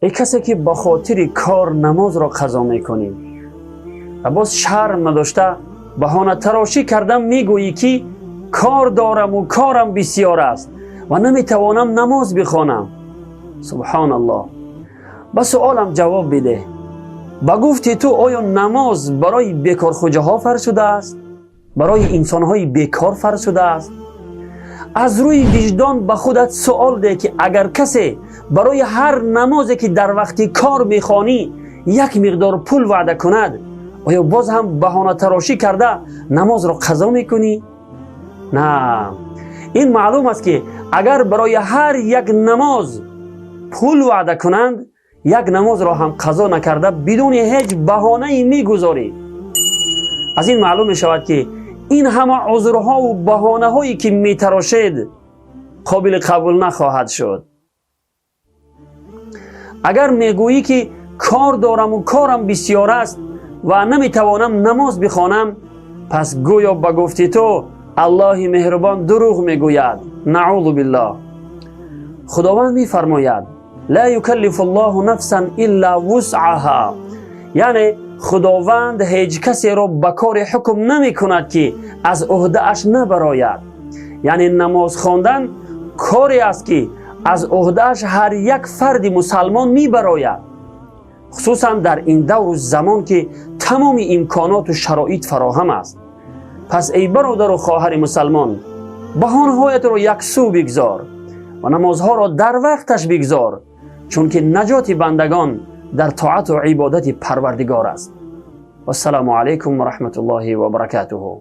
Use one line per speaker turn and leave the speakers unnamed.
Эй касе ки ба хотири кор намозро қазо мекунӣ ва боз шарм надошта баҳонатарошӣ кардан мегӯӣ, ки кор дораму корам бисёр аст ва наметавонам намоз бихонам. Субҳоналлоҳ! Ба суолам ҷавоб бидеҳ: ба гуфти ту, оё намоз барои бекорхӯҷаҳо фарз шудааст? Барои инсонҳои бекор фарз шудааст? Аз рӯи виҷдон ба худат суол деҳ, ки агар касе барои ҳар намозе, ки дар вақти кор мехонӣ, як миқдор пул ваъда кунад, оё боз ҳам баҳонатарошӣ карда намозро қазо мекунӣ? На, ин маълум аст, ки агар барои ҳар як намоз пул ваъда кунанд, як намозро ҳам қазо накарда, бидуни ҳеҷ баҳонае мегузорӣ. Аз ин маълум мешавад, ки ин ҳама узрҳову баҳонаҳое, ки метарошед, қобили қабул нахоҳад шуд. Агар мегӯӣ, ки кор дораму корам бисёр аст ва наметавонам намоз бихонам, пас гӯё ба гуфти ту Аллоҳи меҳрубон дурӯғ мегӯяд. Наъузу биллоҳ. Худованд мефармояд: لا يكلف الله نفسا إلا وسعها. Яъне Худованд ҳеҷ касеро ба коре ҳукм намекунад, ки аз ӯҳдааш набарояд. Яъне намоз хондан коре аст, ки аз ӯҳдааш ҳар як фарди мусалмон мебарояд, хусусан дар ин давру замон, ки тамоми имконоту шароит фароҳам аст. Пас, эй бародару хоҳари мусалмон, баҳонаҳоятро яксӯ бигзор ва намозҳоро дар вақташ бигзор, чунки наҷоти бандагон дар тоату ибодати Парвардигор аст. Вассалому алайкум ва раҳматуллоҳи ва баракатуҳу.